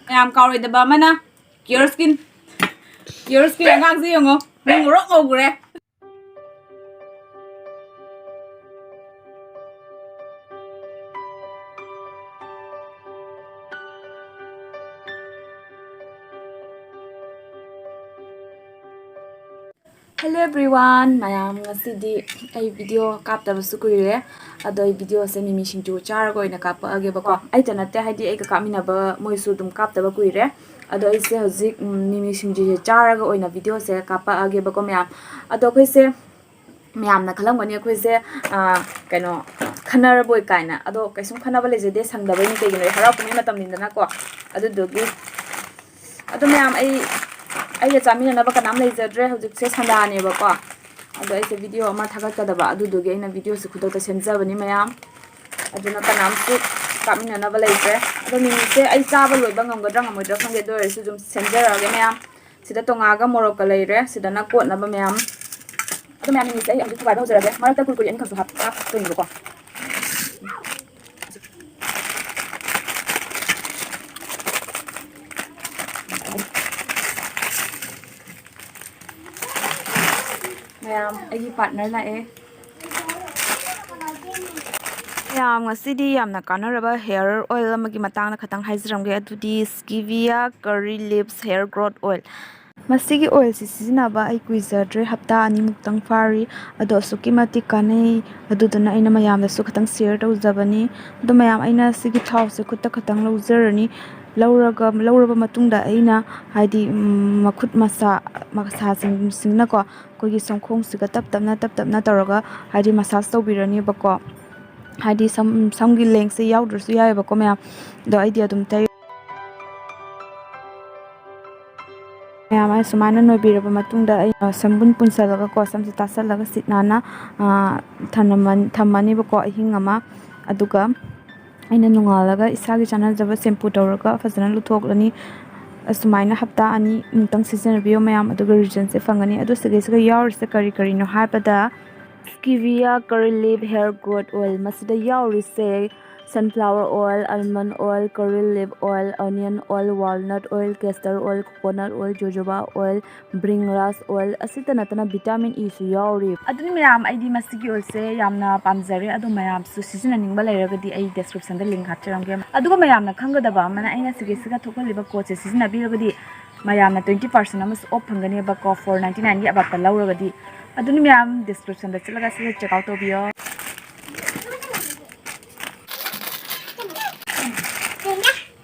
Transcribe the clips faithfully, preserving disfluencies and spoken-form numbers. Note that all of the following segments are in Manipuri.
ꯃꯌꯥꯝ ꯀꯥꯎꯔꯣꯏꯗꯕ ꯑꯃꯅ Pure Skin, Pure Skin ꯑꯉꯥꯡꯁꯦ ꯌꯦꯡꯉꯣ, ꯃꯤ ꯉꯧꯔꯣꯛ ꯉꯧꯈ꯭ꯔꯦ꯫ Hello everyone, ꯃꯌꯥꯝ, ꯉꯁꯤꯗꯤ ꯑꯩ ꯚꯤꯗꯤꯑꯣ ꯀꯥꯞꯇꯕꯁꯨ ꯀꯨꯏꯔꯦ꯫ ꯑꯗꯣ ꯑꯩ ꯚꯤꯗꯤꯑꯣꯁꯦ ꯃꯤꯃꯤ ꯁꯤꯡꯖꯨ ꯆꯥꯔꯒ ꯑꯣꯏꯅ ꯀꯥꯞꯄꯛꯑꯒꯦꯕꯀꯣ꯫ ꯑꯩꯇ ꯅꯠꯇꯦ, ꯍꯥꯏꯗꯤ ꯑꯩꯒ ꯀꯥꯞꯃꯤꯟꯅꯕ ꯃꯣꯏꯁꯨ ꯑꯗꯨꯝ ꯀꯥꯞꯇꯕ ꯀꯨꯏꯔꯦ꯫ ꯑꯗꯣ ꯑꯩꯁꯦ ꯍꯧꯖꯤꯛ, ꯎꯝ, ꯃꯤꯃꯤ ꯁꯤꯡꯖꯨꯁꯦ ꯆꯥꯔꯒ ꯑꯣꯏꯅ ꯚꯤꯗꯤꯑꯣꯁꯦ ꯀꯥꯞꯄꯛꯑꯒꯦꯕꯀꯣ ꯃꯌꯥꯝ꯫ ꯑꯗꯣ ꯑꯩꯈꯣꯏꯁꯦ, ꯃꯌꯥꯝꯅ ꯈꯜꯂꯝꯒꯅꯤ ꯑꯩꯈꯣꯏꯁꯦ, ꯑ, ꯀꯩꯅꯣ, ꯈꯟꯅꯔꯕꯣꯏ ꯀꯥꯏꯅ꯫ ꯑꯗꯣ ꯀꯩꯁꯨꯝ ꯈꯟꯅꯕ ꯂꯩꯖꯗꯦ, ꯁꯪꯗꯕꯩꯅꯤ꯫ ꯀꯩꯒꯤꯅꯣꯗꯤ ꯍꯔꯥꯎ ꯀꯨꯝꯍꯩ ꯃꯇꯝꯅꯤꯗꯅꯀꯣ꯫ ꯑꯗꯨꯗꯨꯒꯤ ꯑꯗꯣ ꯃꯌꯥꯝ, ꯑꯩ, ꯑꯩꯒ ꯆꯥꯃꯤꯟꯅꯅꯕ ꯀꯅꯥꯝ ꯂꯩꯖꯗ꯭ꯔꯦ꯫ ꯍꯧꯖꯤꯛꯁꯦ ꯁꯟꯗꯥꯅꯦꯕꯀꯣ꯫ ꯑꯗꯣ ꯑꯩꯁꯦ ꯚꯤꯗꯤꯑꯣ ꯑꯃ ꯊꯥꯒꯠꯀꯗꯕ, ꯑꯗꯨꯗꯨꯒꯤ ꯑꯩꯅ ꯚꯤꯗꯤꯑꯣꯁꯦ ꯈꯨꯗꯛꯇ ꯁꯦꯝꯖꯕꯅꯤ ꯃꯌꯥꯝ꯫ ꯑꯗꯨꯅ ꯀꯅꯥꯝꯁꯨ ꯀꯥꯞꯃꯤꯟꯅꯅꯕ ꯂꯩꯇ꯭ꯔꯦ꯫ ꯑꯗꯣ ꯃꯤꯃꯤꯁꯦ ꯑꯩ ꯆꯥꯕ ꯂꯣꯏꯕ ꯉꯝꯒꯗ꯭ꯔꯥ ꯉꯝꯃꯣꯏꯗ꯭ꯔꯥ ꯈꯪꯗꯦ, ꯑꯗꯨ ꯑꯣꯏꯔꯁꯨ ꯑꯗꯨꯝ ꯁꯦꯝꯖꯔꯛꯑꯒꯦ ꯃꯌꯥꯝ꯫ ꯁꯤꯗ ꯇꯣꯉꯥꯒ ꯃꯣꯔꯣꯛꯀ ꯂꯩꯔꯦ, ꯁꯤꯗꯅ ꯀꯣꯠꯅꯕ ꯃꯌꯥꯝ꯫ ꯑꯗꯣ ꯃꯌꯥꯝ, ꯃꯤꯃꯤꯁꯦ ꯑꯩ ꯑꯃꯨꯛ ꯊꯨꯒꯥꯏꯕ ꯍꯧꯖꯔꯒꯦ꯫ ꯃꯔꯛꯇ ꯀꯨꯔꯀꯨꯔꯤ ꯑꯅꯤꯈꯛꯁꯨ ꯍꯥꯞ-, ꯍꯥꯞꯇꯣꯏꯅꯦꯕꯀꯣ꯫ ꯃꯌꯥꯝ, ꯑꯩꯒꯤ partner ꯂꯥꯛꯑꯦ꯫ ꯃꯌꯥꯝ, ꯉꯁꯤꯗꯤ ꯌꯥꯝꯅ ꯀꯥꯟꯅꯔꯕ hair oil ꯑꯃꯒꯤ ꯃꯇꯥꯡꯗ ꯈꯇꯪ ꯍꯥꯏꯖꯔꯝꯒꯦ꯫ ꯑꯗꯨꯗꯤ Skivia Curry Leaves Hair Growth Oil꯫ ꯃꯁꯤꯒꯤ oilꯁꯤ ꯁꯤꯖꯤꯟꯅꯕ ꯑꯩ ꯀꯨꯏꯖꯗ꯭ꯔꯦ, ꯍꯞꯇꯥ ꯑꯅꯤꯃꯨꯛꯇꯪ ꯐꯥꯔꯤ꯫ ꯑꯗꯣ ꯑꯁꯨꯛꯀꯤ ꯃꯇꯤꯛ ꯀꯥꯟꯅꯩ, ꯑꯗꯨꯗꯨꯅ ꯑꯩꯅ ꯃꯌꯥꯝꯗꯁꯨ ꯈꯇꯪ share ꯇꯧꯖꯕꯅꯤ꯫ ꯑꯗꯣ ꯃꯌꯥꯝ, ꯑꯩꯅ ꯁꯤꯒꯤ ꯊꯥꯎꯁꯦ ꯈꯨꯠꯇ ꯈꯇꯪ ꯂꯧꯖꯔꯅꯤ꯫ ꯂꯧꯔꯒ, ꯂꯧꯔꯕ ꯃꯇꯨꯡꯗ ꯑꯩꯅ, ꯍꯥꯏꯗꯤ, ꯎꯝ, ꯃꯈꯨꯠ ꯃꯁꯥ, ꯃꯁꯥꯁꯤꯡꯁꯤꯅꯀꯣ, ꯑꯩꯈꯣꯏꯒꯤ ꯁꯝꯈꯣꯡꯁꯤꯒ ꯇꯞ ꯇꯞꯅ, ꯇꯞ ꯇꯞꯅ ꯇꯧꯔꯒ, ꯍꯥꯏꯗꯤ, massage ꯇꯧꯕꯤꯔꯅꯤꯕꯀꯣ꯫ ꯍꯥꯏꯗꯤ, ꯁꯝ, ꯁꯝꯒꯤ lengthꯁꯦ ꯌꯥꯎꯗ꯭ꯔꯁꯨ ꯌꯥꯏꯑꯕꯀꯣ ꯃꯌꯥꯝ꯫ ꯑꯗꯣ ꯑꯩꯗꯤ ꯑꯗꯨꯝ ꯇꯩ-, ꯃꯌꯥꯝ, ꯑꯩ ꯁꯨꯃꯥꯏꯅ ꯅꯣꯏꯕꯤꯔꯕ ꯃꯇꯨꯡꯗ, ꯑꯩ ꯁꯝꯕꯨꯟ ꯄꯨꯟꯁꯜꯂꯒꯀꯣ, ꯁꯝꯁꯦ ꯇꯥꯁꯜꯂꯒ ꯁꯤꯠ ꯅꯥꯟꯅ, ꯑ, ꯊꯝꯂꯝꯃ-, ꯊꯝꯃꯅꯤꯕꯀꯣ ꯑꯍꯤꯡ ꯑꯃ꯫ ꯑꯗꯨꯒ ꯑꯩꯅ ꯅꯣꯡꯉꯥꯜꯂꯒ ꯏꯁꯥꯒꯤ ꯆꯥꯟꯅꯖꯕ shampoo ꯇꯧꯔꯒ ꯐꯖꯅ ꯂꯨꯊꯣꯛꯂꯅꯤ꯫ ꯑꯁꯨꯃꯥꯏꯅ ꯍꯞꯇꯥ ꯑꯅꯤꯃꯨꯛꯇꯪ ꯁꯤꯖꯤꯟꯅꯕꯤꯌꯨ ꯃꯌꯥꯝ, ꯑꯗꯨꯒ resultꯁꯦ ꯐꯪꯒꯅꯤ꯫ ꯑꯗꯨ ꯁꯤꯒꯩꯁꯤꯒ ꯌꯥꯎꯔꯤꯁꯦ ꯀꯔꯤ ꯀꯔꯤꯅꯣ ꯍꯥꯏꯕꯗ, Skivia Curry Leaf Hair Growth Oil, ꯃꯁꯤꯗ ꯌꯥꯎꯔꯤꯁꯦ sunflower oil, almond oil, curry leaf oil, onion oil, walnut oil, castor oil, coconut oil, jojoba oil, bringraj oil, ꯑꯁꯤꯇ ꯅꯠꯇꯅ vitamin E ꯁꯨ ꯌꯥꯎꯔꯤ꯫ ꯑꯗꯨꯅ ꯃꯌꯥꯝ, ꯑꯩꯗꯤ ꯃꯁꯤꯒꯤ oil ꯁꯦ ꯌꯥꯝꯅ ꯄꯥꯝꯖꯔꯦ꯫ ꯑꯗꯣ ꯃꯌꯥꯝꯁꯨ ꯁꯤꯖꯤꯟꯅꯅꯤꯡꯕ ꯂꯩꯔꯒꯗꯤ ꯑꯩ description ꯗ link ꯍꯥꯞꯆꯔꯝꯒꯦ꯫ ꯑꯗꯨꯒ ꯃꯌꯥꯝꯅ ꯈꯪꯒꯗꯕ ꯑꯃꯅ, ꯑꯩꯅ ꯁꯤꯒꯤꯁꯤꯒ ꯊꯣꯛꯍꯜꯂꯤꯕ code ꯁꯦ ꯁꯤꯖꯤꯟꯅꯕꯤꯔꯒꯗꯤ ꯃꯌꯥꯝꯅ twenty percent ꯑꯃꯁꯨ off ꯐꯪꯒꯅꯦꯕꯀꯣ, four ninety nine ꯒꯤ ꯑꯕꯥꯞꯇ ꯂꯧꯔꯒꯗꯤ꯫ ꯑꯗꯨꯅ ꯃꯌꯥꯝ description ꯗ ꯆꯠꯂꯒ ꯁꯤꯗ check out ꯇꯧꯕꯤꯌꯣ꯫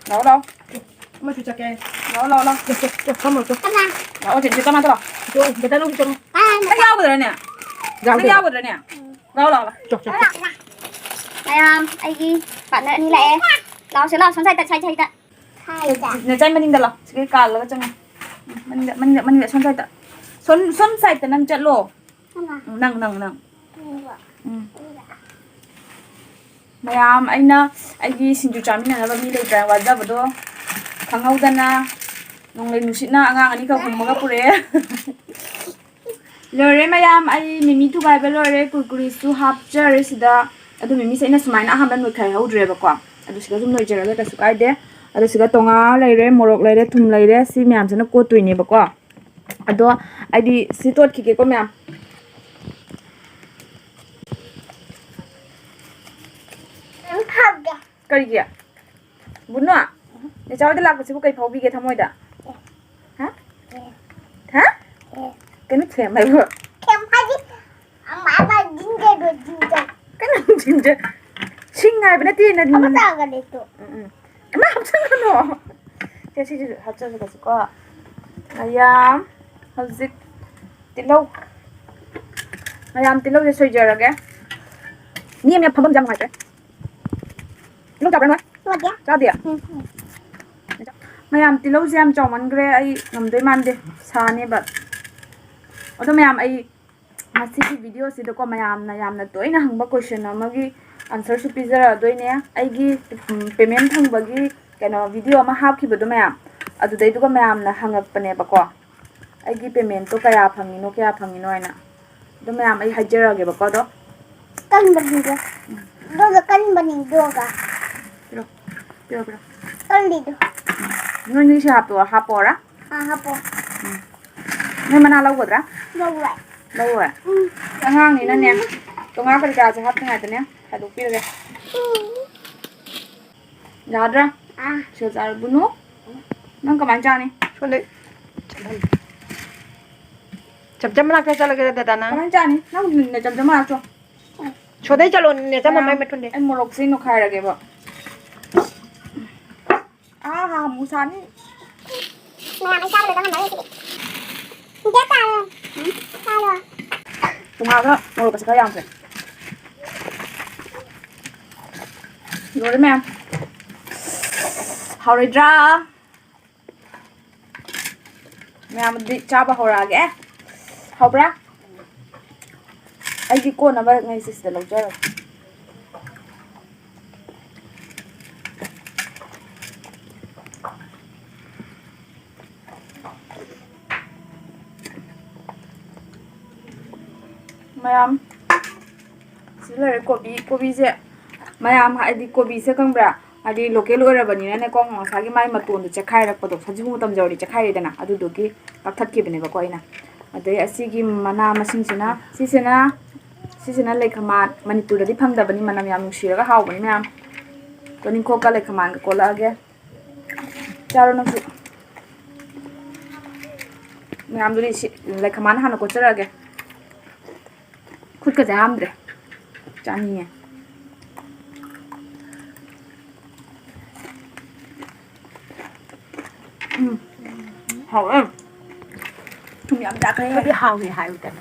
ꯂꯥꯛꯑꯣ, ꯂꯥꯛꯑꯣ꯫ ꯑꯃꯁꯨ ꯆꯠꯀꯦ꯫ ꯂꯥꯛꯑꯣ, ꯂꯥꯛꯑꯣ, ꯂꯥꯛꯑꯣ꯫ ꯆꯠ, ꯆꯠ, ꯆꯠ, ꯐꯝꯃꯣ, ꯆꯠ꯫ ꯂꯥꯛꯑꯣ, ꯆꯦ, ꯆꯦ, ꯆꯠꯂꯣ, ꯆꯠꯂꯣ꯫ ꯆꯣ, ꯕꯦꯇꯥ ꯂꯧꯁꯤ, ꯆꯠꯂꯣ꯫ ꯅꯪ ꯌꯥꯎꯒꯗ꯭ꯔꯅꯦ? ꯌꯥꯎꯗꯦ꯫ ꯅꯪ ꯌꯥꯎꯒꯗ꯭ꯔꯅꯦ? ꯂꯥꯛꯑꯣ, ꯂꯥꯛꯑꯣ꯫ ꯆꯣ, ꯆꯣ, ꯆꯣ꯫ ꯃꯌꯥꯝ, ꯑꯩꯒꯤ partner ꯑꯅꯤ ꯂꯥꯛꯑꯦ꯫ ꯂꯥꯛꯑꯣꯁꯦ, ꯂꯥꯛꯑꯣ, ꯁꯣꯝ side ꯇ, side, side ꯇ꯫ ꯅꯆꯥꯏ ꯃꯅꯤꯡꯗ ꯂꯥꯛꯑꯣ꯫ ꯁꯤꯒꯤ ꯀꯥꯜꯂꯒ ꯆꯪꯉꯣ꯫ ꯎꯝ, ꯃꯅꯤꯡꯗ, ꯃꯅꯤꯡꯗ, ꯃꯅꯤꯡꯗ, ꯁꯣꯝ side ꯇ꯫ ꯁꯣꯝ, ꯁꯣꯝ side ꯇ ꯅꯪ ꯆꯠꯂꯣ꯫ ꯎꯝ, ꯅꯪ, ꯅꯪ, ꯅꯪ꯫ ꯎꯝ꯫ ꯃꯌꯥꯝ, ꯑꯩꯅ ꯑꯩꯒꯤ ꯁꯤꯡꯖꯨ ꯆꯥꯃꯤꯟꯅꯅꯕ ꯃꯤ ꯂꯩꯇ꯭ꯔꯦ ꯋꯥꯖꯕꯗꯣ ꯈꯪꯍꯧꯗꯅ ꯅꯣꯡꯂꯩ ꯅꯨꯡꯁꯤꯠꯅ ꯑꯉꯥꯡ ꯑꯅꯤꯈꯛ ꯍꯨꯝꯃꯒ ꯄꯨꯔꯛꯑꯦ꯫ ꯂꯣꯏꯔꯦ ꯃꯌꯥꯝ, ꯑꯩ ꯃꯤꯃꯤ ꯊꯨꯒꯥꯏꯕ ꯂꯣꯏꯔꯦ, ꯀꯨꯔꯀꯨꯔꯤꯁꯨ ꯍꯥꯞꯆꯔꯦ ꯁꯤꯗ꯫ ꯑꯗꯨ ꯃꯤꯃꯤꯁꯦ ꯑꯩꯅ ꯁꯨꯃꯥꯏꯅ ꯑꯍꯥꯟꯕ ꯅꯣꯏꯈꯥꯏꯍꯧꯗ꯭ꯔꯦꯕꯀꯣ, ꯑꯗꯨ ꯁꯤꯗ ꯁꯨꯝ ꯅꯣꯏꯖꯔꯒ ꯀꯩꯁꯨ ꯀꯥꯏꯗꯦ꯫ ꯑꯗꯨ ꯁꯤꯗ ꯇꯣꯉꯥ ꯂꯩꯔꯦ, ꯃꯣꯔꯣꯛ ꯂꯩꯔꯦ, ꯊꯨꯝ ꯂꯩꯔꯦ, ꯁꯤ ꯃꯌꯥꯝꯁꯤꯅ ꯀꯣꯠꯇꯣꯏꯅꯦꯕꯀꯣ꯫ ꯑꯗꯣ ꯑꯩꯗꯤ ꯁꯤ ꯇꯣꯠꯈꯤꯒꯦꯀꯣ ꯃꯌꯥꯝ꯫ ꯀꯔꯤꯒꯤ? ꯕꯨꯅꯣ, ꯅꯦꯆꯥ ꯍꯣꯏꯗ ꯂꯥꯛꯄꯁꯤꯕꯨ ꯀꯩ ꯐꯥꯎꯕꯤꯒꯦ ꯊꯃꯣꯏꯗ? ꯍꯥ? ꯍꯥ? ꯀꯩꯅꯣ ꯊꯦꯝ ꯍꯥꯏꯕꯨ? ꯊꯦꯝ ꯍꯥꯏꯗꯤ, ꯑꯃ, ꯑꯃ, ginger ꯗꯣ, ginger꯫ ꯀꯩꯅꯣ ginger? ꯁꯤꯡ ꯍꯥꯏꯕ ꯅꯠꯇꯦ, ꯅ-, ꯑꯃ ꯆꯥꯒꯅꯤ ꯇꯨ꯫ ꯎꯝ, ꯎꯝ꯫ ꯑꯃ ꯍꯥꯞꯆꯤꯟꯒꯅꯣ꯫ ꯁꯦ, ꯁꯤꯁꯨ ꯍꯥꯞꯆꯤꯜꯂꯒꯁꯤꯀꯣ꯫ ꯃꯌꯥꯝ, ꯍꯧꯖꯤꯛ ꯇꯤꯜꯍꯧ꯫ ꯃꯌꯥꯝ, ꯇꯤꯜꯍꯧꯁꯦ ꯁꯣꯏꯖꯔꯒꯦ꯫ ꯃꯤ ꯑꯃ ꯐꯝꯐꯝꯁꯦ ꯌꯥꯝ ꯅꯨꯡꯉꯥꯏꯇ꯭ꯔꯦ꯫ ꯇꯤꯜꯍꯧ ꯆꯥꯕ꯭ꯔꯥ ꯅꯣꯏ? ꯆꯥꯗꯦ? ꯆꯥꯗꯦ? ꯎꯝ, ꯎꯝ꯫ ꯃꯌꯥꯝ, ꯇꯤꯜꯍꯧꯁꯦ ꯌꯥꯝ ꯆꯥꯎꯃꯟꯈ꯭ꯔꯦ, ꯑꯩ ꯉꯝꯗꯣꯏ ꯃꯥꯟꯗꯦ, ꯁꯥꯅꯦꯕ꯫ ꯑꯗꯣ ꯃꯌꯥꯝ, ꯑꯩ ꯉꯁꯤꯒꯤ video ꯁꯤꯗꯀꯣ, ꯃꯌꯥꯝꯅ ꯌꯥꯝꯅ ꯇꯣꯏꯅ ꯍꯪꯕ question ꯑꯃꯒꯤ answer ꯁꯨ ꯄꯤꯖꯔꯛꯑꯗꯣꯏꯅꯦ꯫ ꯑꯩꯒꯤ, ꯎꯝ, payment ꯐꯪꯕꯒꯤ ꯀꯩꯅꯣ video ꯑꯃ ꯍꯥꯞꯈꯤꯕꯗꯣ ꯃꯌꯥꯝ, ꯑꯗꯨꯗꯩꯗꯨꯒ ꯃꯌꯥꯝꯅ ꯍꯪꯉꯛꯄꯅꯦꯕꯀꯣ, ꯑꯩꯒꯤ payment ꯇꯣ ꯀꯌꯥ ꯐꯪꯉꯤꯅꯣ, ꯀꯌꯥ ꯐꯪꯉꯤꯅꯣ ꯍꯥꯏꯅ꯫ ꯑꯗꯨ ꯃꯌꯥꯝ ꯑꯩ ꯍꯥꯏꯖꯔꯛꯑꯒꯦꯕꯀꯣ ꯑꯗꯣ꯫ ꯀꯟꯕꯅꯤꯗꯣ꯫ ꯎꯝ꯫ ꯑꯗꯨꯒ ꯀꯟꯕꯅꯤꯗꯣꯒ꯫ ꯄꯤꯔꯣ꯫ ꯄꯤꯔꯣ, ꯄꯤꯔꯣ꯫ ꯀꯜꯂꯤꯗꯣ꯫ ꯅꯣꯏꯅꯤ ꯁꯤ ꯍꯥꯞꯄꯣ-, ꯍꯥꯞꯄꯣꯔꯥ? ꯑꯥ, ꯍꯥꯞꯄꯣ꯫ ꯎꯝ꯫ ꯅꯣꯏ ꯃꯅꯥ ꯂꯧꯒꯗ꯭ꯔꯥ? ꯂꯧꯔꯣꯏ꯫ ꯂꯧꯔꯣꯏ? ꯎꯝ꯫ ꯑꯉꯥꯡꯅꯤꯅꯅꯦ, ꯎꯝ꯫ ꯆꯣꯉꯥ ꯀꯔꯤ ꯀꯔꯥꯁꯦ ꯍꯥꯞꯇ꯭ꯔꯤꯉꯩꯗꯅꯦ ꯈꯥꯏꯗꯣꯛꯄꯤꯔꯒꯦ꯫ ꯎꯝ꯫ ꯌꯥꯗ꯭ꯔꯥ? ꯑꯥ꯫ ꯁꯦꯜ ꯆꯥꯔꯨꯕꯅꯨ꯫ ꯅꯪ ꯀꯃꯥꯏꯅ ꯆꯥꯅꯤ? ꯁꯣꯝꯗ ꯆꯠꯍꯜꯂꯨ꯫ ꯆꯞ ꯆꯞ ꯃꯅꯥꯛꯇ ꯆꯠꯂꯒꯦꯔꯥ ꯗꯗꯥ ꯅꯪ? ꯀꯃꯥꯏꯅ ꯆꯥꯅꯤ? ꯅꯪ ꯅꯦ ꯆꯞ ꯆꯞ ꯃꯅꯥꯛꯇꯣ꯫ ꯁꯣꯗꯩ ꯆꯠꯂꯣ, ꯅꯦ ꯆꯞ ꯃꯃꯥꯏ ꯃꯊꯨꯟꯗꯤ꯫ ꯑꯩ ꯃꯣꯔꯣꯛꯁꯦ ꯅꯣꯏꯈꯥꯏꯔꯒꯦꯕ꯫ ꯑꯥ, ꯍꯥ, ꯃꯨꯁꯥꯅꯤ꯫ ꯃꯌꯥꯝ ꯑꯩ ꯆꯥꯕ ꯂꯣꯏꯕ ꯉꯝꯃꯔꯣꯏ ꯁꯤꯗꯤ꯫ ꯒ꯭ꯌꯥꯟ ꯇꯥꯔꯦ꯫ ꯎꯝ? ꯇꯥꯔꯣ꯫ ꯄꯨꯡꯍꯥꯒ ꯃꯣꯔꯣꯛꯀꯁꯦ ꯈꯔ ꯌꯥꯝꯈ꯭ꯔꯦ꯫ ꯂꯣꯏꯔꯦ ꯃꯌꯥꯝ꯫ ꯍꯥꯎꯔꯣꯏꯗ꯭ꯔꯥ? ꯃꯌꯥꯝ ꯑꯗꯨꯗꯤ ꯆꯥꯕ ꯍꯧꯔꯛꯑꯒꯦ꯫ ꯍꯥꯎꯕ꯭ꯔꯥ? ꯑꯩꯒꯤ ꯀꯣꯟꯅꯕ ꯉꯩꯁꯦ ꯁꯤꯗ ꯂꯧꯖꯔꯒꯦ꯫ ꯃꯌꯥꯝ, ꯁꯤ ꯂꯩꯔꯦ ꯀꯣꯕꯤ꯫ ꯀꯣꯕꯤꯁꯦ ꯃꯌꯥꯝ, ꯍꯥꯏꯗꯤ ꯀꯣꯕꯤꯁꯦ ꯈꯪꯕ꯭ꯔꯥ? ꯍꯥꯏꯗꯤ ꯂꯣꯀꯦꯜ ꯑꯣꯏꯔꯕꯅꯤꯅꯅꯦꯀꯣ, ꯉꯁꯥꯏꯒꯤ ꯃꯥꯏ ꯃꯇꯣꯟꯗꯣ ꯆꯦꯈꯥꯏꯔꯛꯄꯗꯣ, ꯁꯖꯤꯕꯨ ꯃꯇꯝ ꯌꯧꯔꯗꯤ ꯆꯦꯈꯥꯏꯔꯦꯗꯅ, ꯑꯗꯨꯗꯨꯒꯤ ꯀꯛꯊꯠꯈꯤꯕꯅꯦꯕꯀꯣ ꯑꯩꯅ꯫ ꯑꯗꯩ ꯑꯁꯤꯒꯤ ꯃꯅꯥ ꯃꯁꯤꯡꯁꯤꯅ, ꯁꯤꯁꯤꯅ, ꯁꯤꯁꯤꯅ ꯂꯩꯈꯃꯥꯟ, ꯃꯅꯤꯄꯨꯔꯗꯗꯤ ꯐꯪꯗꯕꯅꯤ, ꯃꯅꯝ ꯌꯥꯝ ꯅꯨꯡꯁꯤꯔꯒ ꯍꯥꯎꯕꯅꯤ ꯃꯌꯥꯝ꯫ ꯇꯣꯅꯤꯡꯈꯣꯛꯀ ꯂꯩꯈꯃꯥꯟꯒ ꯀꯣꯠꯂꯛꯑꯒꯦ꯫ ꯆꯥꯔꯣ ꯅꯪꯁꯨ꯫ ꯃꯌꯥꯝꯗꯨꯗꯤ ꯁꯤ ꯂꯩꯈꯃꯥꯟ ꯍꯥꯟꯅ ꯀꯣꯠꯆꯔꯛꯑꯒꯦ꯫ ꯈꯨꯠꯀꯁꯦ ꯍꯥꯝꯗ꯭ꯔꯦ꯫ ꯆꯥꯅꯤꯡꯉꯦ꯫ ꯎꯝ꯫ ꯍꯥꯎꯋꯦ꯫ ꯊꯨꯝ ꯌꯥꯝ ꯌꯥꯛꯈ꯭ꯔꯦ꯫ ꯑꯩꯈꯣꯏꯗꯤ ꯍꯥꯎꯋꯦ ꯍꯥꯏꯕꯗꯅ꯫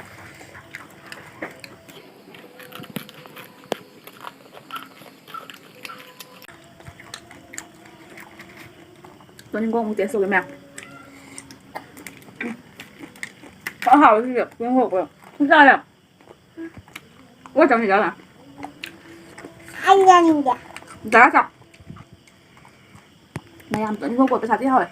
ꯇꯣꯅꯤꯡꯈꯣꯛ ꯑꯃꯨꯛ taste ꯇꯧꯒꯦ ꯃꯌꯥꯝ꯫ ꯎꯝ꯫ ꯐꯖꯅ ꯍꯥꯎꯋꯦ ꯁꯤꯁꯦ, ꯇꯣꯅꯤꯡꯈꯣꯛꯇꯣ꯫ ꯁꯨꯝ ꯆꯥꯔꯦ꯫ ꯑꯣ, ꯆꯪꯉꯤ ꯆꯥꯔꯦ꯫ ꯑꯩ ꯌꯥꯅꯤꯡꯗꯦ꯫ ꯆꯥꯔꯦ, ꯆꯥ꯫ ꯃꯌꯥꯝ ꯇꯣꯅꯤꯡꯈꯣꯛ ꯀꯣꯠꯄ ꯁꯥꯊꯤ ꯍꯥꯎꯋꯦ꯫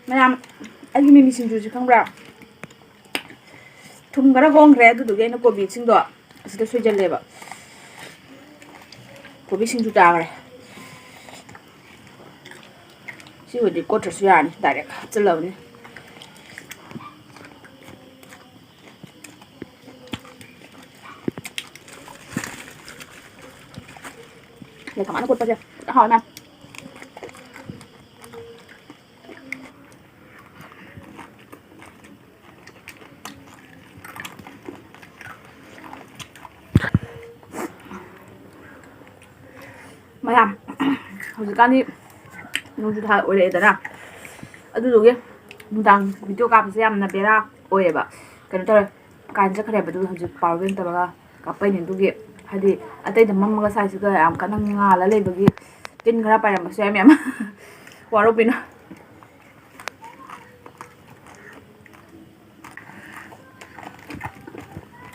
ꯃꯌꯥꯝ, ꯑꯩꯒꯤ ꯃꯤꯃꯤ ꯁꯤꯡꯖꯨꯁꯦ ꯈꯪꯕ꯭ꯔꯥ? ꯊꯨꯝ ꯈꯔ ꯍꯣꯡꯈ꯭ꯔꯦ, ꯑꯗꯨꯗꯨꯒꯤ ꯑꯩꯅ ꯀꯣꯕꯤꯁꯤꯡꯗꯣ ꯑꯁꯤꯗ ꯁꯣꯏꯖꯜꯂꯦꯕ꯫ ꯀꯣꯕꯤ ꯁꯤꯡꯖꯨ ꯆꯥꯈ꯭ꯔꯦ꯫ ꯁꯤꯕꯨꯗꯤ ꯀꯣꯠꯇ꯭ꯔꯁꯨ ꯌꯥꯔꯅꯤ, direct ꯍꯥꯞꯆꯤꯜꯂꯕꯅꯤ꯫ ꯂꯩꯈꯥꯝ ꯃꯥꯅ ꯀꯣꯠꯄꯁꯦ ꯍꯥꯎꯋꯦ ꯃꯌꯥꯝ꯫ ꯃꯌꯥꯝ, ꯍꯧꯖꯤꯛꯀꯥꯟꯗꯤ ꯅꯣꯡꯖꯨ ꯊꯥ ꯑꯣꯏꯔꯛꯑꯦꯗꯅ, ꯑꯗꯨꯗꯨꯒꯤ ꯅꯨꯡꯗꯥꯡ video ꯀꯥꯞꯄꯁꯦ ꯌꯥꯝꯅ ꯕꯦꯔꯥ ꯑꯣꯏꯌꯦꯕ꯫ ꯀꯩꯅꯣ ꯇꯧꯔꯦ, ꯀꯥꯔꯦꯟ ꯆꯠꯈ꯭ꯔꯦꯕ, ꯑꯗꯨꯒ ꯍꯧꯖꯤꯛ power bank ꯇꯧꯔꯒ ꯀꯥꯞꯄꯛꯏꯅꯦ꯫ ꯑꯗꯨꯒꯤ ꯍꯥꯏꯗꯤ ꯑꯇꯩꯗ ꯃꯝꯃꯒ ꯁ꯭ꯋꯥꯏꯁꯤꯗ ꯌꯥꯝ ꯀꯟꯅ ꯉꯥꯜꯂ ꯂꯩꯕꯒꯤ ꯇꯤꯟ ꯈꯔ ꯄꯥꯏꯔꯝꯕꯁꯨ ꯌꯥꯏ ꯃꯌꯥꯝ꯫ ꯋꯥꯔꯧꯕꯤꯅꯨ꯫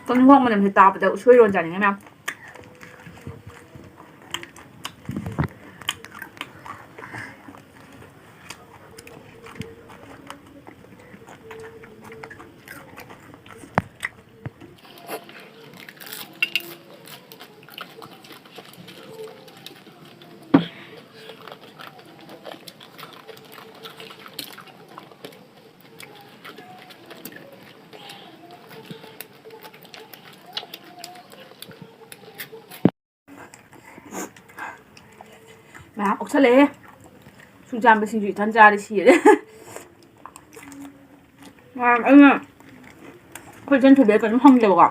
ꯇꯣꯅꯤꯡꯈꯣꯛ ꯃꯅꯝꯁꯦ ꯇꯥꯕꯗ ꯎꯁꯣꯏ ꯏꯔꯣꯟ ꯆꯥꯅꯤꯡꯉꯦ ꯃꯌꯥꯝ꯫ ꯃꯌꯥꯝ ꯑꯣꯛꯁꯜꯂꯛꯑꯦ꯫ ꯁꯨꯡꯆꯥꯝꯕ ꯁꯤꯡꯖꯨ ꯏꯊꯟ ꯆꯥꯔꯗꯤ ꯁꯤꯔꯦ꯫ ꯃꯌꯥꯝ ꯑꯩꯅ ꯑꯩꯈꯣꯏ ꯏꯆꯟ ꯊꯣꯏꯕꯤꯗ ꯀꯩꯅꯣꯝ ꯍꯪꯒꯦꯕꯀꯣ꯫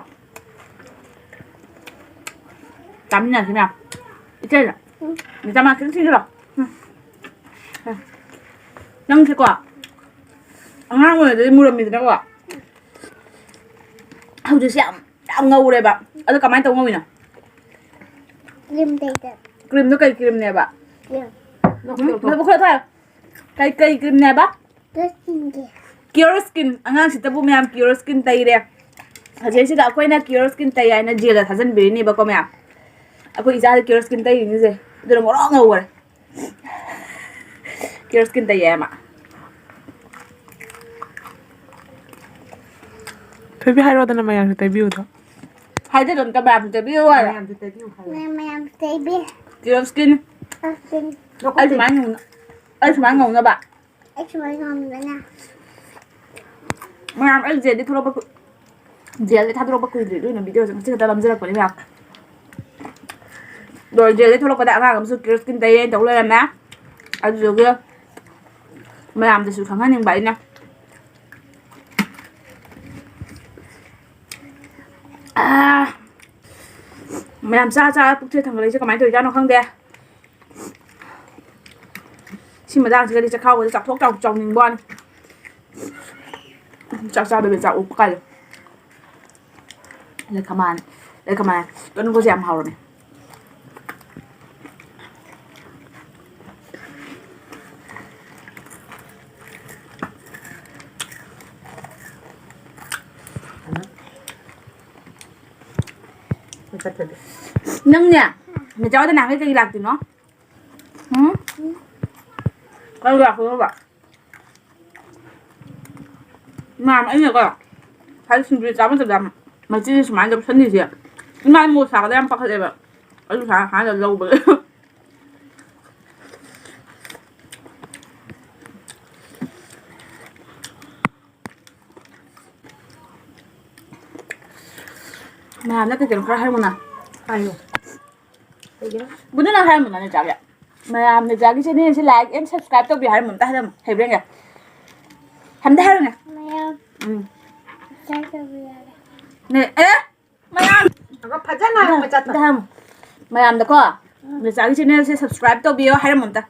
ꯆꯥꯃꯤꯟꯅꯁꯤ ꯃꯌꯥꯝ꯫ ꯏꯆꯦꯗ꯫ ꯅꯆꯥ ꯃꯥ ꯈꯤꯇꯪ ꯁꯤꯖꯤꯜꯂꯣ꯫ ꯎꯝ꯫ ꯎꯝ꯫ ꯅꯪꯁꯦꯀꯣ, ꯑꯉꯥꯡ ꯑꯣꯏꯔꯤꯉꯩꯗꯗꯤ ꯃꯨꯔꯝꯃꯤꯗꯅꯀꯣ꯫ ꯍꯧꯖꯤꯛꯁꯦ ꯌꯥꯝ, ꯌꯥꯝ ꯉꯧꯔꯦꯕ꯫ ꯑꯗꯨ ꯀꯃꯥꯏꯅ ꯇꯧ ꯉꯧꯔꯤꯅꯣ? Cream ꯇꯩꯗ꯫ Creamꯗꯣ ꯀꯩ creamꯅꯦꯕ? Cream꯫ ꯎꯝ? ꯂꯧꯊꯣꯛ, ꯂꯧꯊꯣꯛ꯫ ꯂꯧꯊꯣꯛ, ꯂꯧꯊꯣꯛ꯫ ꯀꯩ, ꯀꯩ creamꯅꯦꯕ? Creamꯒꯤ꯫ Cure Skin꯫ ꯑꯉꯥꯡꯁꯤꯗꯕꯨ ꯃꯌꯥꯝ Cure Skin ꯇꯩꯔꯦ꯫ ꯍꯧꯖꯤꯛꯁꯤꯗ ꯑꯩꯈꯣꯏꯅ Cure Skin ꯇꯩ ꯍꯥꯏꯅ jailꯗ ꯊꯥꯖꯤꯟꯕꯤꯔꯤꯅꯦꯕꯀꯣ ꯃꯌꯥꯝ꯫ ꯑꯩꯈꯣꯏ ꯏꯆꯥꯁꯦ Cure Skin ꯇꯩꯔꯤꯅꯤꯁꯦ꯫ ꯑꯗꯨꯅ ꯉꯧꯔꯣꯛ ꯉꯧꯈꯔꯦ꯫ Cure Skin ꯇꯩꯌꯦ ꯑꯃ꯫ ꯊꯣꯏꯕꯤ ꯍꯥꯏꯔꯣꯗꯅ ꯃꯌꯥꯝꯁꯨ ꯇꯩꯕꯤꯌꯨꯗꯣ꯫ ꯍꯥꯏꯗꯣ ꯑꯝꯇ ꯃꯌꯥꯝꯁꯨ ꯇꯩꯕꯤꯌꯨ ꯍꯥꯏꯔꯣ꯫ ꯃꯌꯥꯝꯁꯨ ꯇꯩꯕꯤꯌꯨ ꯍꯥꯏꯌꯣ꯫ ꯃꯌꯥꯝ ꯃꯌꯥꯝ ꯇꯩꯕꯤ꯫ Clear skin꯫ ꯑꯁꯤꯅꯤ꯫ ꯑꯩ ꯁꯨꯃꯥꯏꯅ ꯉꯧꯅ-, ꯑꯩ ꯁꯨꯃꯥꯏꯅ ꯉꯧꯅꯕ꯫ ꯑꯩ ꯁꯨꯃꯥꯏꯅ ꯉꯧꯅꯕꯅ꯫ ꯃꯌꯥꯝ ꯑꯩ ꯖꯦꯜꯗꯤ ꯊꯣꯛꯂꯛꯄ ꯀꯨꯏ-, ꯖꯦꯜꯗꯤ ꯊꯥꯗꯣꯔꯛꯄ ꯀꯨꯏꯗ꯭ꯔꯤ, ꯑꯗꯨꯅ ꯚꯤꯗꯤꯑꯣꯁꯦ ꯉꯁꯤ ꯈꯛꯇ ꯅꯝꯖꯔꯛꯄꯅꯤ ꯃꯌꯥꯝ꯫ ꯑꯗꯣ ꯖꯦꯜꯗꯤ ꯊꯣꯛꯂꯛꯄꯗ ꯑꯉꯥꯡ ꯑꯃꯁꯨ Clear skin ꯇꯩꯌꯦꯅ ꯇꯧ ꯂꯩꯔꯝꯃꯦ꯫ ꯑꯗꯨꯗꯨꯒꯤ ꯃꯌꯥꯝꯗꯁꯨ ꯈꯪꯍꯟꯅꯤꯡꯕ ꯑꯩꯅ꯫ ꯑꯥ, ꯃꯌꯥꯝ ꯆꯥ ꯆꯥ ꯄꯨꯛꯁꯦ ꯊꯟꯒꯠꯂꯛꯏꯁꯦ ꯀꯃꯥꯏꯅ ꯇꯧꯔꯤꯖꯥꯠꯅꯣ ꯈꯪꯗꯦ꯫ ꯁꯤ ꯃꯇꯥꯡꯁꯤꯒꯗꯤ ꯆꯈꯥꯎꯒꯁꯦ ꯆꯥꯎꯊꯣꯛ ꯆꯥꯎ ꯆꯥꯎꯅꯤꯡꯕ ꯋꯥꯅꯤ꯫ ꯆꯥꯛ ꯆꯥꯗꯕꯤ ꯆꯥꯛ ꯑꯣꯛꯄ ꯀꯥꯏꯁꯦ꯫ ꯂꯩꯈꯃꯥꯟ, ꯂꯩꯈꯃꯥꯟ ꯀꯩꯅꯣꯒꯁꯦ ꯌꯥꯝ ꯍꯥꯎꯔꯝꯃꯦ꯫ ꯅꯪꯅꯦ, ꯃꯦꯆꯥꯎꯗ ꯅꯍꯥꯟꯒꯩ ꯀꯩꯒꯤ ꯂꯥꯛꯇꯣꯏꯅꯣ? ꯎꯝ? ꯀꯩꯒꯤ ꯂꯥꯛꯇꯣꯏꯅꯣꯕ? ꯃꯥꯝ, ꯑꯩꯅꯀꯣ ꯉꯁꯥꯏ ꯁꯤꯡꯖꯨ ꯆꯥꯕ ꯃꯇꯝꯗ ꯃꯆꯤꯟꯁꯦ ꯁꯨꯃꯥꯏꯅ ꯂꯧꯁꯟꯂꯤꯁꯦ꯫ ꯏꯃꯥ ꯃꯣꯔꯣꯛ ꯁꯥꯒꯗ꯭ꯔꯥ ꯌꯥꯝ ꯄꯥꯈꯠꯂꯦꯕ꯫ ꯑꯗꯨ ꯁꯥ-, ꯍꯥꯟꯅ ꯂꯧꯕ꯫ ꯃꯌꯥꯝꯅ ꯀꯩ ꯀꯩꯅꯣ ꯈꯔ ꯍꯥꯏꯔꯝꯃꯨꯅ꯫ ꯍꯥꯏꯌꯨ꯫ ꯀꯩꯒꯤꯅꯣ? ꯕꯨꯗꯨ, ꯅꯪ ꯍꯥꯏꯔꯝꯃꯨꯅ ꯅꯦꯆꯥꯒꯤ꯫ ꯃꯌꯥꯝ ꯅꯦꯆꯥꯒꯤ channel say like and subscribe ꯇꯧꯕꯤꯌꯨ ꯍꯥꯏꯔꯝꯃꯨ꯫ ꯑꯝꯇ ꯍꯥꯏꯔꯝꯃꯨ꯫ ꯍꯩꯕ꯭ꯔꯥ ꯌꯦꯡꯒꯦ꯫ ꯑꯝꯇ ꯍꯥꯏꯔꯝꯃꯨꯅꯦ꯫ ꯃꯌꯥꯝ ꯍꯝꯗꯦ꯫ Subscribe ꯇꯧꯕꯤꯌꯨ ꯍꯥꯏꯔꯦ꯫ ꯅꯦ-, ꯑꯦ? ꯃꯌꯥꯝ! ꯑꯗꯣ ꯐꯖꯅ ꯍꯥꯏꯌꯣ, ꯃꯆꯥ ꯑꯝꯇ ꯍꯥꯏꯔꯝꯃꯨ꯫ ꯃꯌꯥꯝꯗꯀꯣ, ꯎꯝ꯫ ꯅꯦꯆꯥꯒꯤ channel ꯁꯦ subscribe ꯇꯧꯕꯤꯌꯣ ꯍꯥꯏꯔꯝꯃꯨ ꯑꯝꯇ꯫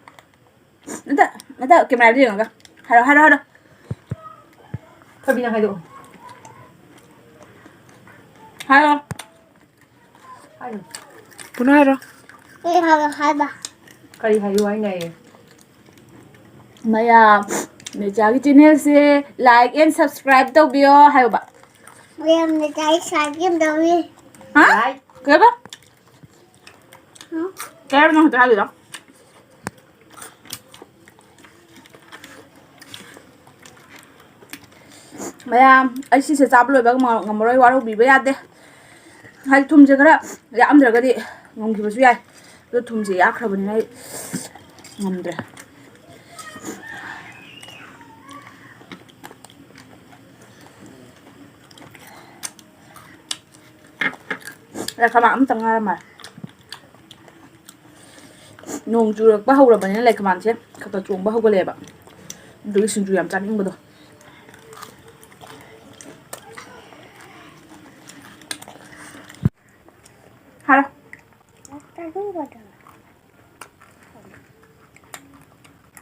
ꯑꯝꯇ, ꯑꯝꯇ camera ꯗ ꯌꯦꯡꯉꯒ꯫ ꯍꯥꯏꯔꯣ, ꯍꯥꯏꯔꯣ, ꯍꯥꯏꯔꯣ꯫ ꯊꯣꯏꯕꯤ, ꯅꯪ ꯍꯥꯏꯗꯣꯛꯑꯣ꯫ ꯍꯥꯏꯔꯣ꯫ ꯍꯥꯏꯌꯨ꯫ ꯄꯨꯟꯅ ꯍꯥꯏꯔꯣ꯫ ꯑꯩ ꯍꯥꯏꯌꯣ ꯍꯥꯏꯕ꯫ ꯀꯔꯤ ꯍꯥꯏꯌꯨ ꯍꯥꯏꯅꯣꯌꯦ? ꯃꯌꯥꯝ, ꯅꯦꯆꯥꯒꯤ channel say like and subscribe ꯇꯧꯕꯤꯌꯣ ꯍꯥꯏꯌꯣꯕ꯫ ꯃꯌꯥꯝ, ꯅꯦꯆꯥꯒꯤ subscribe ꯇꯧꯕꯤꯌꯨ꯫ ꯍꯥ? Like꯫ ꯀꯩꯕ? ꯍꯥ? ꯀꯩ ꯍꯥꯏꯕꯅꯣ ꯍꯧꯖꯤꯛ ꯍꯥꯏꯒꯤꯗꯣ? ꯃꯌꯥꯝ, ꯑꯩ ꯁꯤꯁꯦ ꯆꯥꯕ ꯂꯣꯏꯕ ꯉꯝ-, ꯉꯝꯃꯔꯣꯏ, ꯋꯥꯔꯧꯕꯤꯕ ꯌꯥꯗꯦ꯫ ꯍꯥꯏꯗꯤ ꯊꯨꯝꯁꯦ ꯈꯔ ꯌꯥꯛꯑꯝꯗ꯭ꯔꯒꯗꯤ ꯉꯝꯈꯤꯕꯁꯨ ꯌꯥꯏ, ꯑꯗꯣ ꯊꯨꯝꯁꯦ ꯌꯥꯛꯈ꯭ꯔꯕꯅꯤꯅ ꯑꯩ ꯉꯝꯗ꯭ꯔꯦ꯫ ꯂꯩꯈꯥꯃꯥꯟ ꯑꯃꯇ ꯉꯥꯏꯔ ꯃꯥꯜꯂꯦ꯫ ꯅꯣꯡ ꯆꯨꯔꯛꯄ ꯍꯧꯔꯕꯅꯤꯅ ꯂꯩꯈꯥꯃꯥꯟꯁꯦ ꯈꯔ ꯈꯔ ꯆꯣꯡꯕ ꯍꯧꯒꯠꯂꯛꯑꯦꯕ꯫ ꯑꯗꯨꯒꯤ ꯁꯤꯡꯖꯨ ꯌꯥꯝ ꯆꯥꯅꯤꯡꯕꯗꯣ꯫ ꯍꯥꯏꯔꯣ꯫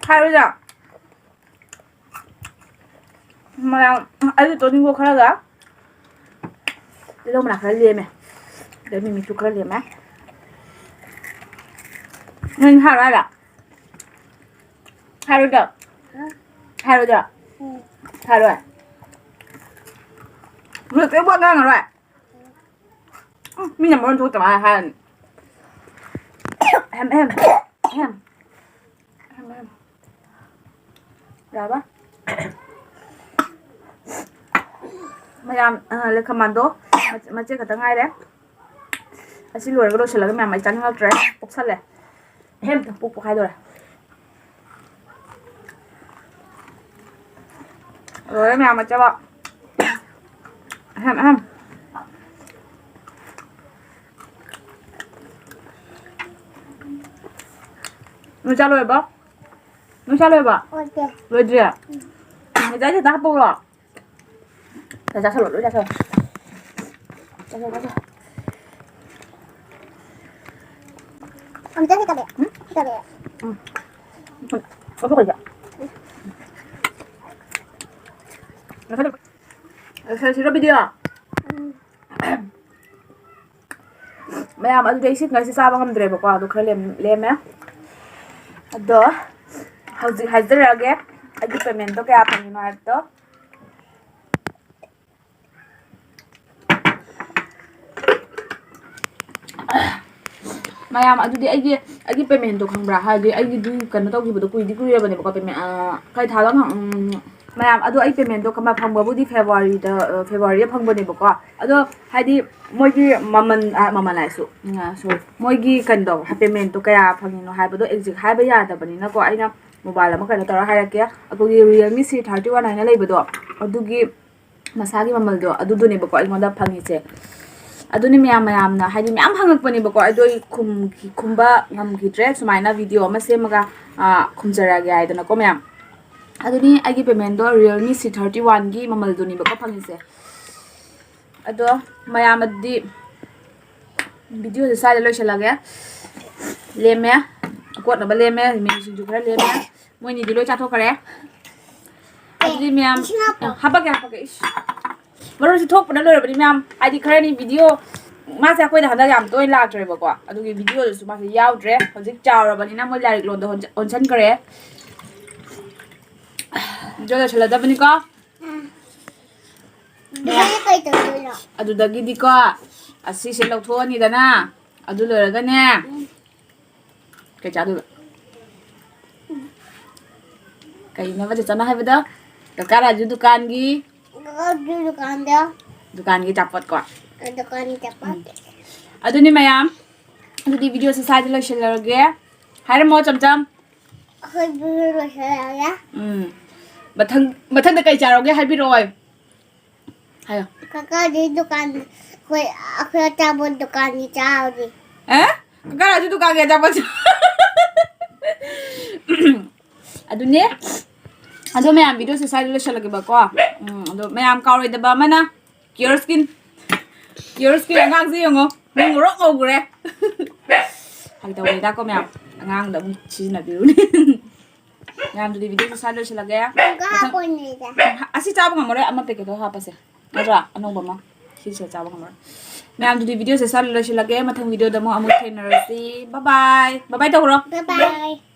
ꯍꯥꯏꯔꯣ ꯏꯆꯥ꯫ ꯃꯌꯥꯝ, ꯑꯩꯒꯤ ꯇꯣꯅꯤꯡꯈꯣꯛ ꯈꯔꯒ ꯇꯤꯜꯍꯧ ꯃꯅꯥ ꯈꯔ ꯂꯦꯝꯃꯦ꯫ ꯑꯗꯩ ꯃꯤꯃꯤꯁꯨ ꯈꯔ ꯂꯦꯝꯃꯦ꯫ ꯅꯪ ꯍꯥꯏꯔꯣ ꯍꯥꯏꯔꯣ? ꯍꯥꯏꯔꯣꯏꯗ꯭ꯔꯣ? ꯍꯥꯏꯔꯣꯏꯗ꯭ꯔꯣ? ꯍꯥꯏꯔꯣꯏ? ꯅꯣꯏ ꯀꯔꯤꯝ ꯋꯥ ꯉꯥꯡꯉꯔꯣꯏ? ꯎꯝ, ꯃꯤꯅ ꯃꯔꯣꯟ ꯊꯣꯛꯇꯕ ꯍꯥꯏ-, ꯍꯥꯏꯔꯅꯤ꯫ ꯑꯍꯦꯝ, ꯑꯍꯦꯝ, ꯑꯍꯦꯝ꯫ ꯑꯍꯦꯝ, ꯑꯍꯦꯝ꯫ ꯌꯥꯔꯕ? ꯃꯌꯥꯝ, ꯑ, ꯂꯩꯈꯥꯃꯥꯟꯗꯣ ꯃꯆꯦꯠ, ꯃꯆꯦꯠ ꯈꯛꯇ ꯉꯥꯏꯔꯦ꯫ ꯑꯁꯤ ꯂꯣꯏꯔꯒ ꯂꯣꯏꯁꯤꯜꯂꯒ ꯃꯌꯥꯝ ꯑꯩ ꯆꯥꯅꯤꯡꯉꯛꯇ꯭ꯔꯦ꯫ ꯄꯣꯛꯁꯜꯂꯦ꯫ ꯑꯍꯦꯝꯇ ꯄꯣꯛꯄ ꯈꯥꯏꯗꯣꯔꯦ꯫ ꯂꯣꯏꯔꯦ ꯃꯌꯥꯝ ꯃꯆꯥꯕ꯫ ꯑꯍꯝ, ꯑꯍꯝ꯫ ꯅꯣꯏ ꯆꯥ ꯂꯣꯏꯔꯕꯣ? ꯅꯣꯏ ꯆꯥ ꯂꯣꯏꯔꯕꯣ? ꯂꯣꯏꯗꯦ꯫ ꯂꯣꯏꯗ꯭ꯔꯤ? ꯎꯝ꯫ ꯃꯆꯥꯁꯦ ꯈꯤꯇ ꯍꯥꯞꯄꯛꯎꯔꯣ? ꯆꯥ-, ꯆꯥꯁꯜꯂꯣ, ꯂꯣꯏ ꯆꯥꯁꯜꯂꯣ꯫ ꯆꯥꯁꯜꯂꯣ, ꯆꯥꯁꯜꯂꯣ꯫ ꯑꯝꯇ ꯍꯦꯛꯇꯠꯂꯦ꯫ ꯎꯝ? ꯍꯦꯛꯇꯠꯂꯦ꯫ ꯎꯝ꯫ ꯂꯧꯊꯣꯛꯈ꯭ꯔꯁꯦ꯫ ꯂꯧꯁꯜꯂꯣ꯫ ꯂꯣꯏꯁꯜꯂꯁꯤꯔꯣ video? ꯎꯝ꯫ ꯃꯌꯥꯝ, ꯑꯗꯨꯗꯤ ꯑꯩ ꯁꯤ ꯉꯁꯤ ꯆꯥꯕ ꯉꯝꯗ꯭ꯔꯦꯕꯀꯣ, ꯑꯗꯨ ꯈꯔ ꯂꯦꯝ-, ꯂꯦꯝꯃꯦ꯫ ꯑꯗꯣ ꯍꯧꯖꯤꯛ ꯍꯥꯏꯖꯔꯛꯑꯒꯦ ꯑꯩꯒꯤ paymentꯇꯣ ꯀꯌꯥ ꯐꯪꯉꯤꯅꯣ ꯍꯥꯏꯕꯗꯣ꯫ ꯃꯌꯥꯝ, ꯑꯗꯨꯗꯤ ꯑꯩꯒꯤ, ꯑꯩꯒꯤ paymentꯇꯣ ꯈꯪꯕ꯭ꯔꯥ? ꯍꯥꯏꯗꯤ ꯑꯩꯒꯤꯗꯤ ꯀꯩꯅꯣ ꯇꯧꯈꯤꯕꯗꯣ ꯀꯨꯏꯗꯤ ꯀꯨꯏꯔꯕꯅꯦꯕꯀꯣ, payment, ꯑ, ꯀꯩ ꯊꯥꯗ ꯈꯪ-, ꯎꯝ, ꯃꯌꯥꯝ, ꯑꯗꯣ ꯑꯩ paymentꯗꯣ ꯀꯃꯥꯏ ꯐꯪꯕꯕꯨꯗꯤ Februaryꯗ, ꯑ, Februaryꯗ ꯐꯪꯕꯅꯦꯕꯀꯣ꯫ ꯑꯗꯣ ꯍꯥꯏꯗꯤ ꯃꯣꯏꯒꯤ ꯃꯃꯜ, ꯑ, ꯃꯃꯜ ꯍꯥꯏꯁꯨ, ꯎꯝ, ꯑ, sorry, ꯃꯣꯏꯒꯤ ꯀꯩꯅꯣꯗꯣ, paymentꯇꯣ ꯀꯌꯥ ꯐꯪꯉꯤꯅꯣ ꯍꯥꯏꯕꯗꯣ exact ꯍꯥꯏꯕ ꯌꯥꯗꯕꯅꯤꯅꯀꯣ, ꯑꯩꯅ mobile ꯑꯃ ꯀꯩꯅꯣ ꯇꯧꯔ ꯍꯥꯏꯔꯛꯀꯦ꯫ ꯑꯩꯈꯣꯏꯒꯤ Realme C thirty one ꯍꯥꯏꯅ ꯂꯩꯕꯗꯣ, ꯑꯗꯨꯒꯤ ꯃꯁꯥꯒꯤ ꯃꯃꯜꯗꯣ ꯑꯗꯨꯗꯨꯅꯦꯕꯀꯣ ꯑꯩꯉꯣꯟꯗ ꯐꯪꯉꯤꯁꯦ꯫ ꯑꯗꯨꯅꯤ ꯃꯌꯥꯝ, ꯃꯌꯥꯝꯅ ꯍꯥꯏꯗꯤ ꯃꯌꯥꯝ ꯍꯪꯉꯛꯄꯅꯦꯕꯀꯣ, ꯑꯗꯣ ꯑꯩ ꯈꯨꯝꯈꯤ-, ꯈꯨꯝꯕ ꯉꯝꯈꯤꯗ꯭ꯔꯦ꯫ ꯁꯨꯃꯥꯏꯅ video ꯑꯃ ꯁꯦꯝꯃꯒ, ꯑ, ꯈꯨꯝꯖꯔꯛꯑꯒꯦ ꯍꯥꯏꯗꯅꯀꯣ ꯃꯌꯥꯝ꯫ ꯑꯗꯨꯅꯤ ꯑꯩꯒꯤ paymentꯗꯣ Realme C thirty oneꯒꯤ ꯃꯃꯜꯗꯨꯅꯦꯕꯀꯣ ꯐꯪꯉꯤꯁꯦ꯫ ꯑꯗꯣ ꯃꯌꯥꯝ, ꯑꯗꯨꯗꯤ videoꯁꯦ ꯁ꯭ꯋꯥꯏꯗ ꯂꯣꯏꯁꯤꯜꯂꯒꯦ꯫ ꯂꯦꯝꯃꯦ, ꯀꯣꯠꯅꯕ ꯂꯦꯝꯃꯦ, ꯃꯤꯃꯤ ꯁꯤꯡꯖꯨ ꯈꯔ ꯂꯦꯝꯃꯦ꯫ ꯃꯣꯏꯅꯤꯗꯤ ꯂꯣꯏ ꯆꯥꯊꯣꯛꯈ꯭ꯔꯦ꯫ ꯑꯗꯨꯗꯤ ꯃꯌꯥꯝ, ꯏꯁꯤꯡ ꯍꯥꯞꯄꯣ꯫ ꯍꯥꯄꯛꯀꯦ, ꯍꯥꯄꯛꯀꯦ꯫ ꯏꯁ꯫ ꯃꯔꯨꯞꯁꯤ ꯊꯣꯛꯄꯅ ꯂꯣꯏꯔꯕꯅꯤ ꯃꯌꯥꯝ꯫ ꯍꯥꯏꯗꯤ ꯈꯔꯅꯤ video, ꯃꯥꯁꯦ ꯑꯩꯈꯣꯏꯗ ꯍꯟꯗꯛ ꯌꯥꯝ ꯇꯣꯏꯅ ꯂꯥꯛꯇ꯭ꯔꯦꯕꯀꯣ꯫ ꯑꯗꯨꯒꯤ videoꯗꯁꯨ ꯃꯥꯁꯦ ꯌꯥꯎꯗ꯭ꯔꯦ꯫ ꯍꯧꯖꯤꯛ ꯆꯥꯎꯔꯕꯅꯤꯅ ꯃꯣꯏ ꯂꯥꯏꯔꯤꯛ ꯂꯣꯟꯗ ꯑꯣꯟꯁ-, ꯑꯣꯟꯁꯟꯈ꯭ꯔꯦ꯫ Video ꯂꯣꯏꯁꯤꯜꯂꯗꯕꯅꯤꯀꯣ꯫ ꯎꯝ꯫ ꯑꯗꯨꯗꯤ ꯀꯩ ꯇꯧꯗꯣꯏꯅꯣ? ꯑꯗꯨꯗꯒꯤꯗꯤꯀꯣ, ꯑꯁꯤꯁꯦ ꯂꯧꯊꯣꯛꯑꯅꯤꯗꯅ, ꯑꯗꯨ ꯂꯣꯏꯔꯒꯅꯦ, ꯎꯝ꯫ ꯀꯩ ꯆꯥꯗꯣꯏꯕ? ꯀꯩꯅꯣꯕ ꯆꯦꯆꯟꯅ ꯍꯥꯏꯕꯗꯣ? ꯀꯀꯥ ꯔꯥꯖꯨ ꯗꯨꯀꯥꯟꯒꯤ? ꯀꯀꯥ ꯔꯥꯖꯨ ꯗꯨꯀꯥꯟꯗ꯫ ꯗꯨꯀꯥꯟꯒꯤ ꯑꯆꯥꯄꯣꯠꯀꯣ? ꯗꯨꯀꯥꯟꯒꯤ ꯑꯆꯥꯄꯣꯠ꯫ ꯎꯝ꯫ ꯑꯗꯨꯅꯤ ꯃꯌꯥꯝ, ꯑꯗꯨꯗꯤ videoꯁꯦ ꯁ꯭ꯋꯥꯏꯗ ꯂꯣꯏꯁꯤꯜꯂꯔꯒꯦ꯫ ꯍꯥꯏꯔꯝꯃꯣ, ꯆꯝꯆꯝ꯫ ꯑꯩꯈꯣꯏ video ꯂꯣꯏꯁꯤꯜꯂꯛꯑꯒꯦ꯫ ꯎꯝ꯫ ꯃꯊꯪ, ꯃꯊꯪꯗ ꯀꯩ ꯆꯥꯔꯧꯒꯦ ꯍꯥꯏꯕꯤꯔꯛꯑꯣ꯫ ꯍꯥꯏꯌꯣ꯫ ꯀꯀꯥꯗꯤ ꯗꯨꯀꯥꯟ, ꯑꯩꯈꯣꯏ, ꯑꯩꯈꯣꯏ ꯑꯆꯥꯄꯣꯠ ꯗꯨꯀꯥꯟꯒꯤ ꯆꯥꯔꯨꯁꯤ꯫ ꯑꯦ? ꯀꯀꯥ ꯔꯥꯖꯨ ꯗꯨꯀꯥꯟꯒꯤ ꯑꯆꯥꯄꯣꯠ ꯆꯥ-, ꯑꯗꯨꯅꯦ꯫ ꯑꯗꯣ ꯃꯌꯥꯝ, videoꯁꯦ ꯁ꯭ꯋꯥꯏꯗ ꯂꯣꯏꯁꯤꯜꯂꯒꯦꯕꯀꯣ꯫ ꯎꯝ, ꯑꯗꯣ ꯃꯌꯥꯝ ꯀꯥꯎꯔꯣꯏꯗꯕ ꯑꯃꯅ, Care Skin꯫ Care Skin ꯑꯉꯥꯡꯁꯦ ꯌꯦꯡꯉꯣ, ꯃꯤ ꯉꯧꯔꯣꯛ ꯉꯧꯈ꯭ꯔꯦ꯫ ꯐꯥꯒꯤ ꯇꯧꯕꯅꯤꯗꯀꯣ ꯃꯌꯥꯝ, ꯑꯉꯥꯡꯗ ꯑꯃꯨꯛ ꯁꯤꯖꯤꯟꯅꯕꯤꯔꯨꯅꯤ꯫ ꯃꯌꯥꯝꯗꯨꯗꯤ videoꯁꯦ ꯁ꯭ꯋꯥꯏꯗ ꯂꯣꯏꯁꯤꯜꯂꯒꯦ꯫ ꯀꯀꯥ ꯃꯊꯪ ꯀꯣꯟꯅꯤꯗ꯫ ꯑꯁꯤ ꯆꯥꯕ ꯉꯝꯃꯔꯣꯏ, ꯑꯃ packetꯇꯣ ꯍꯥꯞꯄꯁꯦ꯫ ꯅꯠꯇ꯭ꯔꯥ? ꯑꯅꯧꯕ ꯑꯃ꯫ ꯁꯤꯁꯦ ꯆꯥꯕ ꯉꯝꯃꯔꯣꯏ꯫ ꯃꯌꯥꯝꯗꯨꯗꯤ videoꯁꯦ ꯁ꯭ꯋꯥꯏꯗ ꯂꯣꯏꯁꯤꯜꯂꯒꯦ꯫ ꯃꯊꯪ videoꯗ ꯑꯃꯨꯛ, ꯑꯃꯨꯛ ꯊꯦꯡꯅꯔꯁꯤ꯫ Bye bye꯫ Bye bye ꯇꯧꯈ꯭ꯔꯣ꯫ Bye bye꯫